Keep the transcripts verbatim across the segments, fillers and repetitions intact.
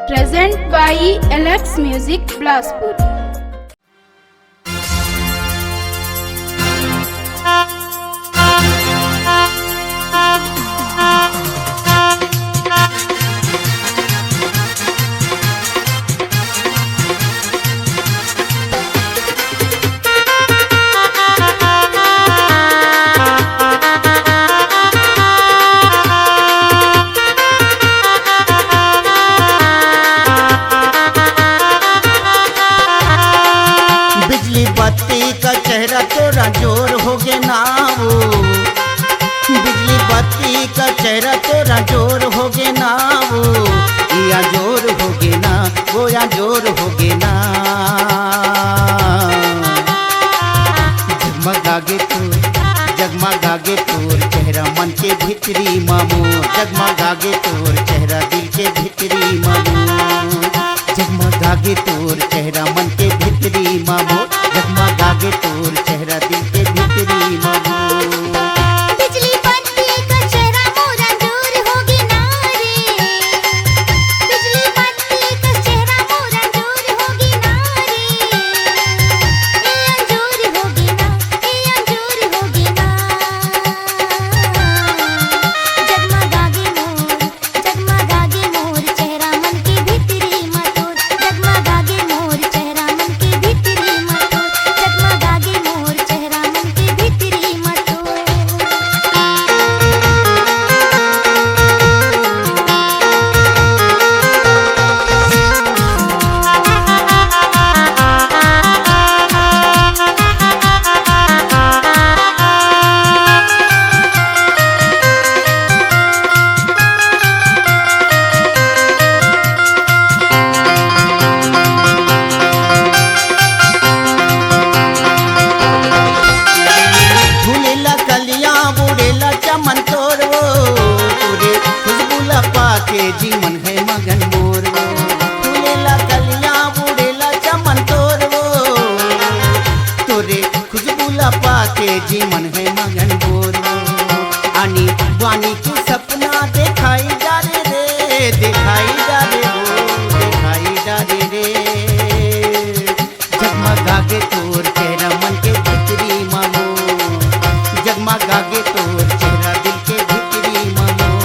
Present by Alex Music Bilaspur. बिजली बत्ती का चेहरा तोर अंजोर होगे ना वो। बिजली बत्ती का चेहरा तोर अंजोर होगे ना वो। ये अंजोर होगे ना, वो अंजोर होगे ना। जगमगागे तोर, जगमगागे तोर चेहरा मन के भीतरी मा मोर। जगमगागे तोर चेहरा दिल के भीतरी मा मोर। जगमगागे तोर चेहरा मन के भीतरी मा मोर। जगमगागे तोर चेहरा दिल के भीतरी मा मोर। बिजली बत्ती का चेहरा मोर अंजोर होगे ना रे। बिजली बत्ती का चेहरा मोर अंजोर होगे ना रे। ए अंजोर होगे ना, ए अंजोर होगे ना। जगमगागे मोर, जगमगागे मोर चेहरा मन के भीतरी मा तोर। जगमगागे मोर चेहरा मन के भीतरी मा तोर। जगमगागे मोर चेहरा मन के भीतरी मा तोर। फूलेला कलियां, उड़ेला चमन तोर वो, तोरे खुशबू ला पाके जीवन है मगन मोर वो। फूलेला कलियां, उड़ेला चमन तोर वो, तोरे खुशबू ला पाके जीवन है मगन मोर वो। आनी बानी के सपना दिखाई जा रे रे, दिखाई जा रे वो, दिखाई जा रे रे। जगमगागे तोर चेहरा मन के भीतरी मा मोर। जगमगागे तोर चेहरा दिल के भीतरी मा मोर।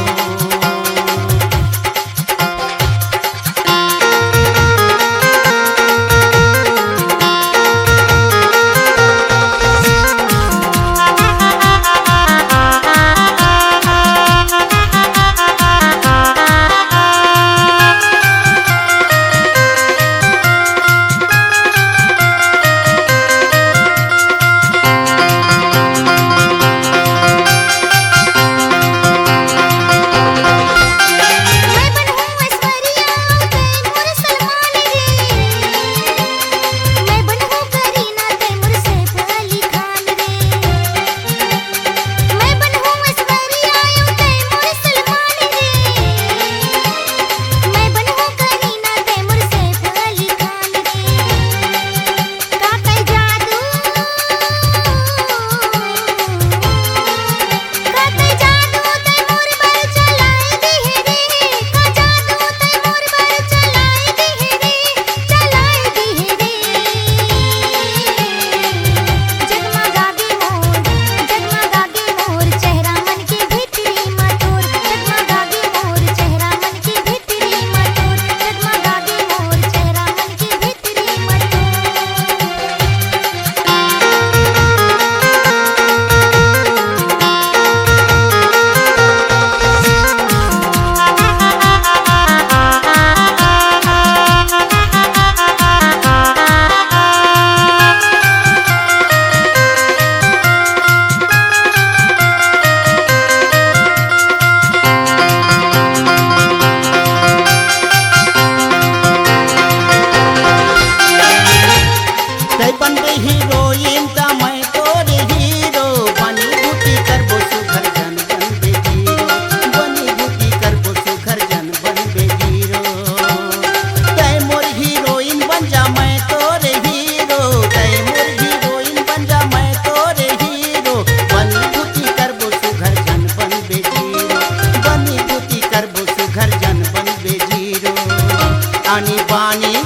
पानी पानी